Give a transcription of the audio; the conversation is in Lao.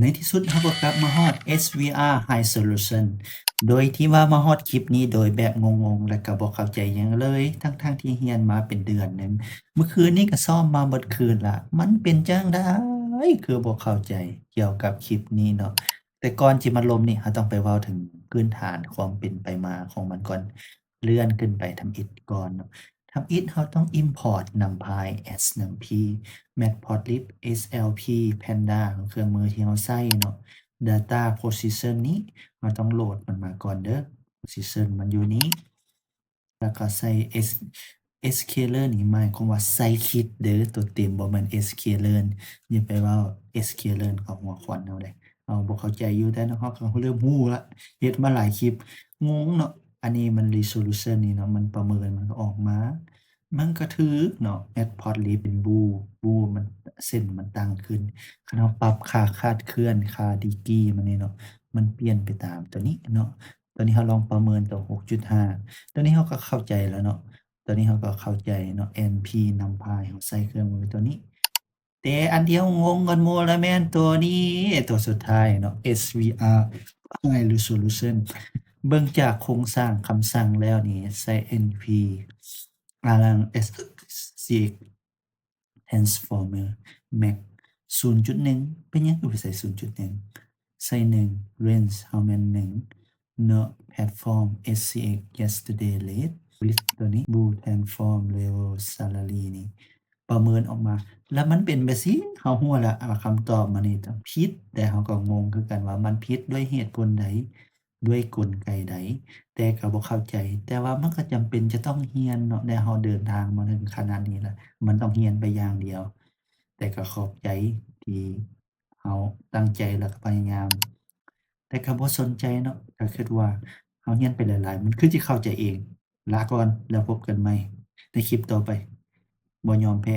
ໃນທີ່ສຸດເຮົາກໍກັບມາຮອດ ເອສວີອາ High Solution ໂດຍທີ່ວ່າມາຮອດຄລິບນີ້ໂດຍແບບງົງໆ ແລະກໍບໍ່ເຂົ້າໃຈຫຍັງເລີຍ ທັງໆທີ່ຮຽນມາເປັນເດືອນໜຶ່ງ. ມື້ຄືນນີ້ກໍຊ້ອມມາເບິດຄືນລະ ມັນເປັນຈັ່ງໃດຄືບໍ່ເຂົ້າໃຈກ່ຽວກັບຄລິບນີ້ເນາະ. ແຕ່ກ່ອນຊິມາລົມນີ້ ເຮົາຕ້ອງໄປເວົ້າເຖິງພື້ນຖານຄວາມເປັນໄປມາຂອງມັນກ່ອນ. ເລື່ອນຂຶ້ນໄປທຳອິດກ່ອນເນາະ. ທຳອິດເຮົາຕ້ອງ import NumPy as NumP, Matplotlib, SLP, Panda ເຄື່ອງມືທີ່ເຮົາໃຊ້ເນາະ. Data processor ນີ້ເຮົາຕ້ອງໂຫຼດມັນມາກ່ອນເດີ້. Processor ມັນຢູ່ນີ້ ແລ້ວກໍໃສ່ S sklearn ນີ້ໝາຍຄວາມວ່າ scikit ເດີ້ ຕົວເຕັມ ບໍ່ແມ່ນ sklearn. ຢ່າໄປເວົ້າ sklearn ເຂົ້າຫົວຂວັນເຮົາເດ້. ເຮົາບໍ່ເຂົ້າໃຈຢູ່ ແຕ່ເຮົາກໍເລີ່ມຮູ້ລະ ເຮັດມາຫຼາຍຄລິບ ງົງເນາະ. ອັນນີ້ມັນ resolution ນີ້ເນາະ ມັນປະເມີນ ມັນກໍອອກມາ ມັນກໍຖືກເນາະ. Matplotlib ເປັນ bool, bool ມັນ ເສັ້ນມັນຕັ້ງຂຶ້ນ. ຄັນເຮົາປັບຄ່າຄາດເຄື່ອນ ຄ່າດີກຣີມັນນີ້ເນາະ ມັນປ່ຽນໄປຕາມຕົວນີ້ເນາະ. ຕົວນີ້ເຮົາລອງປະເມີນຕົວ ຫົກຈຸດຫ້າ ຕົວນີ້ເຮົາກໍເຂົ້າໃຈແລ້ວເນາະ. ຕົວນີ້ເຮົາກໍເຂົ້າໃຈເນາະ NP NumPy ເຮົາໃຊ້ເຄື່ອງມືຕົວນີ້. ແຕ່ອັນທີ່ເຮົາງົງກັນໝົດລະແມ່ນຕົວນີ້ ຕົວສຸດທ້າຍເນາະ SVR High Resolution. ເບິ່ງຈາກໂຄງສ້າງຄຳສັ່ງແລ້ວນີ້ ໃສ່ NP ອາລັງ SCX Transformer Max ສູນຈຸດໜຶ່ງ. ເປັນຫຍັງຄືໄປໃສ່ສູນຈຸດໜຶ່ງ? ໃສ່ໜຶ່ງ range ເຮົາແມ່ນໜຶ່ງເນາະ. Platform SCX Yesterday Rate, width ຕົວນີ້ Bool Transform Level Salary ນີ້ປະເມີນອອກມາ ແລ້ວມັນເປັນແບບຊີ້. ເຮົາຮູ້ລະວ່າຄຳຕອບມັນນີ້ຜິດ ແຕ່ເຮົາກໍງົງຄືກັນວ່າມັນຜິດດ້ວຍເຫດຜົນໃດ ດ້ວຍກົນໄກໃດ. ແຕ່ກໍບໍ່ເຂົ້າໃຈ ແຕ່ວ່າມັນກໍຈຳເປັນຈະຕ້ອງຮຽນເນາະ. ແຕ່ເຮົາເດີນທາງມາເຖິງຂະໜາດນີ້ລະ ມັນຕ້ອງຮຽນໄປຢ່າງດຽວ. ແຕ່ກໍຂອບໃຈທີ່ ເຮົາຕັ້ງໃຈແລ້ວກໍພະຍາຍາມ ແຕ່ກໍບໍ່ສົນໃຈເນາະ. ກໍຄິດວ່າເຮົາຮຽນໄປຫຼາຍໆ ມັນຄືຊິເຂົ້າໃຈເອງ. ລາກ່ອນ ແລ້ວພົບກັນໃໝ່ໃນຄລິບຕໍ່ໄປ. ບໍ່ຍອມແພ້.